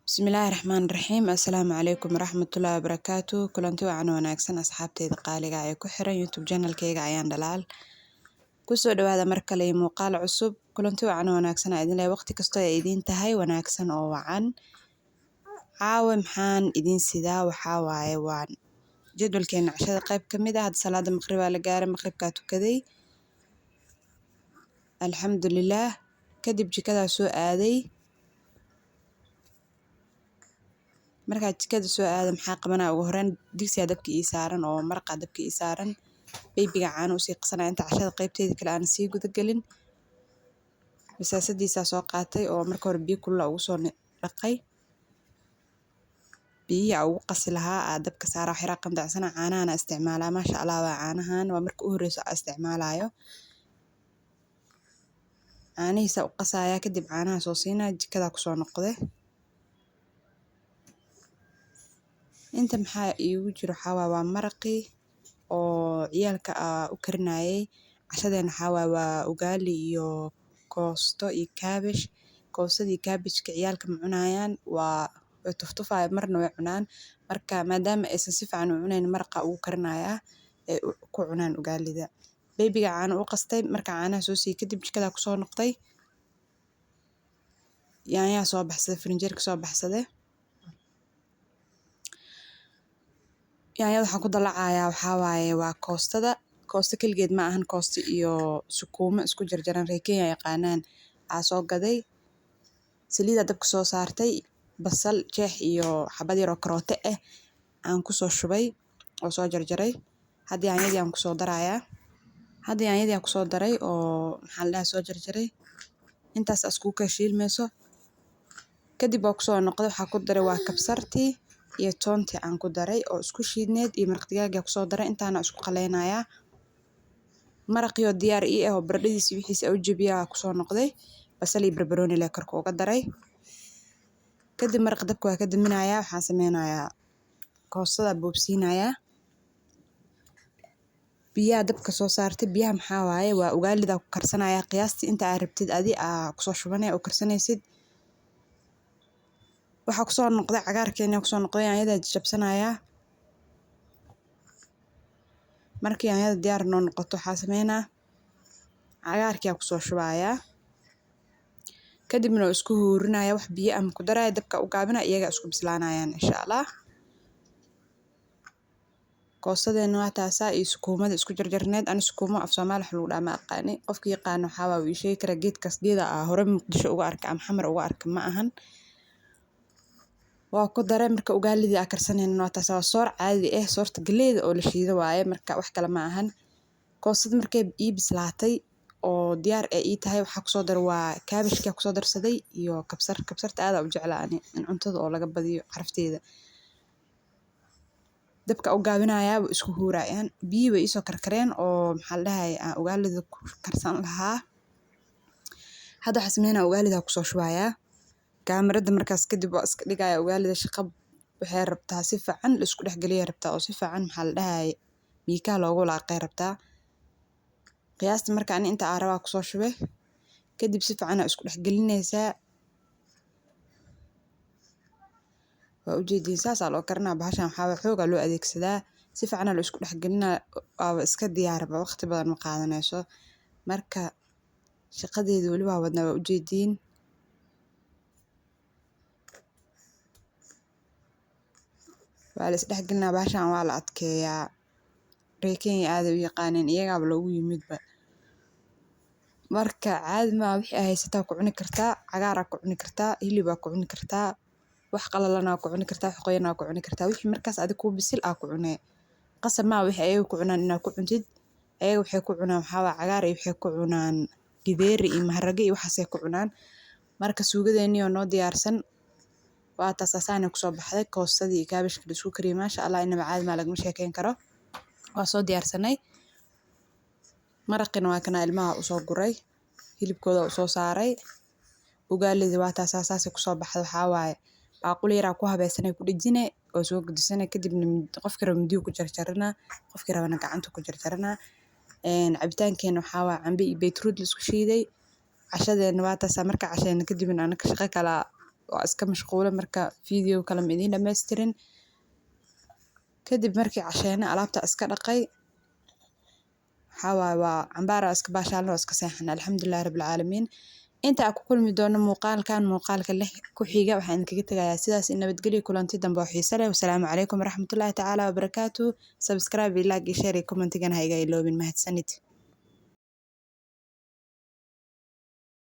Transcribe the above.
Bismillaahi Raxmaani Raxiim. Assalaamu calaykum waraxmatullaahi wabarakaatu. Kulanti wacan wanaagsan asxaabteyda qaaliga ah ee ku xiran YouTube channelkayga Ayaan Dhalaal. Kusoo dhawaada mar kale iyo muuqaal cusub. Kulanti wacan wanaagsan aa idin leeyahay waqti kastoo ay idiin tahay wanaagsan oo wacan. Caawa maxaan idin sidaa waxaa waaye waan jadwalkeena cashada qayb ka mid ah. Hadda salaada maqrib aa la gaaray, maqribkaa tukaday. Alxamdulillaah. Kadib jikadaa soo aaday. Markaa jikada soo aado maxaa qabanaa ugu horreyn digsiga dabka ii saaran oo maraqa dabka ii saaran, baybiga caano usii qasanaya inta cashada qaybteeda kale aan sii guda gelin. Masaasadiisaa soo qaatay oo marka hore biyo kulul ugu soo dhaqay, biyihii aa ugu qasi lahaa aa dabka saara, wax yaraa qandacsana. Caanahan aa isticmaalaa, maasha Allah waa caanahan, waa marka u horreyso aa isticmaalayo. Caanihiisa u qasaya, kadib caanaha soo siinaya, jikadaa kusoo noqde. Inta maxaa iigu jiro waxaa waaye waa maraqii oo ciyaalka aa u karinayay. Cashadeena waxaa waaye waa ugali iyo koosto iyo kaabash. Koostada iyo kaabashka ciyaalka ma cunayaan, waa way tuftufaya, marna way cunaan. Marka maadaama aysan si fiican u cunayn, maraqa ugu karinayaa ee ku cunaan ugalida. Baybiga caano u qastay, marka caanaha soo siiyey kadib jikadaa kusoo noqday. Yaanyaa soo baxsaday, firinjeerka soo baxsaday. Yaanyada waxaan ku dalacayaa waxaa waaye waa koostada. Koosto keligeed ma ahan, koosto iyo sukuumo isku jarjaran reer Kenya yaqaanaan aa soo gaday. Saliida dabka soo saartay, basal jeex iyo xabad yar oo karoote ah aan kusoo shubay oo soo jarjaray. Hadda yaanyadii aan kusoo darayaa. Hadda yaanyadii aan kusoo daray oo maxaa la dhahaa soo jarjaray. Intaas iskugu kala shiilmayso. Kadib waa kusoo noqday, waxaa ku daray waa kabsartii iyo toontii aan ku daray oo isku shiidneed iyo maraq digaaga kusoo daray, intaana isku qaleynayaa. Maraqiyo diyaar ii ah oo baradhadiisa wixiisa u jabiyaa kusoo noqday. Basal iyo barbarooni leh korka uga daray. Kadib maraq dabka waa ka daminayaa, waxaan sameynayaa koostada boobsiinayaa. Biyaha dabka soo saartay, biyaha maxaa waaye waa ugalida ku karsanaya. Qiyaastii inta aad rabtid adi aa kusoo shubanay oo karsanaysid. Waxaa kusoo noqday cagaarkeena kusoo noqday, yaanyada jajabsanaya. Markii yaanyada diyaar noo noqoto waxaa sameynaa cagaarkii kusoo shubayaa. Kadibna isku huurinaya, wax biyo ah ku daraya, dabka u gaabina, iyaga isku bislaanayaan insha Allah. Koostadeena waa taasaa iyo sukuumada isku jarjarneed. Ani sukuumo af Soomaali wax lagu dhahaa ma aqaani. Qofka yaqaano waxaa waa uu ii sheegi karaa. Geedkaas geeda aa hore Muqdisho uga arka ama Xamar uga arka ma ahan. Waa ku daray marka ugalidii aa karsanayna waa taas, waa soor caadi ah, soorta galleyda oo la shiido waaye, marka wax kale ma ahan. Koostada markay ii bislaatay oo diyaar ay ii tahay, waxaa kusoo daray waa kaabashka kusoo darsaday iyo kabsar. Kabsarta aad u jeclaa ani in cuntada oo laga badiyo carafteeda. Dabka u gaabinayaa, way isku huurayaan. Biyo way isoo karkareen oo maxaa la dhahay aan ugalida ku karsan lahaa. Hadda waxaa sameynaa ugalida kusoo shubayaa. Kaamirada markaas kadib waa iska dhigaya. Ugalida shaqo waxay rabtaa si fiican la isku dhexgeliya rabtaa oo si fiican maxaa la dhahay miikaha loogu laaqay rabtaa. Qiyaastii marka ani inta aan rabaa kusoo shubay. Kadib si fiican aa isku dhexgelinaysaa. Waa ujeediin saas aa loo karinaa bahashan, waxaa waaye xoog aa loo adeegsadaa. Si fiican aa loo isku dhexgelinaa, waaba iska diyaarba, waqti badan ma qaadanayso. Marka shaqadeeda weli waa wadnaa, waa ujeediin. Waa la is dhexgelinaa bahashan, waa la adkeeyaa. Reer Kenya aad ay u yaqaaneen, iyagaaba loogu yimidba. Marka caadi ma wixii ay haysataa ku cuni kartaa, cagaar aa ku cuni kartaa, hilib aa ku cuni kartaa, wax qalalan aa ku cuni kartaa, wax qoyan aa ku cuni kartaa, wixii markaas adiga kuu bisil aa ku cunee. Qasab ma wixii ayaga ku cunaan inaad ku cuntid. Ayaga waxay ku cunaan waxaa waaye cagaar iyo waxay ku cunaan githeri iyo maharage iyo waxaasay ku cunaan. Marka suugadeennii oo noo diyaarsan waa taas, asaana kusoo baxday koostadii iyo kaabashka la isku kariyey. Maasha Allah, inaba caadi ma lagama sheekeyn karo. Waa soo diyaarsanay. Maraqina waa kana ilmaha usoo guray, hilibkooda usoo saaray. Ugalidii waa taas, saasay kusoo baxday. Waxaa waaye baaquli yaraa ku habaysanay, ku dhejine oo soo gudisana. Kadibna qofkii rabo mindiyo ku jarjarana, qofkii rabana gacanta ku jarjarana. Cabitaankeena waxaa waaye cambe iyo beetroot la isku shiiday. Cashadeena waa taas. Marka casheena kadibna anaka shaqo kala Waa iska mashquula, marka video kale ma idiin dhammaystirin. Kadib markii casheena, alaabta iska dhaqay. Waxaa waaye waa cambaara, iska baashaalna, waa iska seexana. Alxamdulillahi rabbil caalamiin. Inta aan ku kulmi doono muuqaalkan muuqaalka lix ku xiga, waxaan idinkaga tegayaa sidaas in nabadgelyo, kulanti dambe oo xiise leh. Wasalaamu calaykum waraxmatullaahi tacaala wabarakaatu. Subscribe iyo like iyo share iyo commentigana ha iga iloobin. Mahadsanid.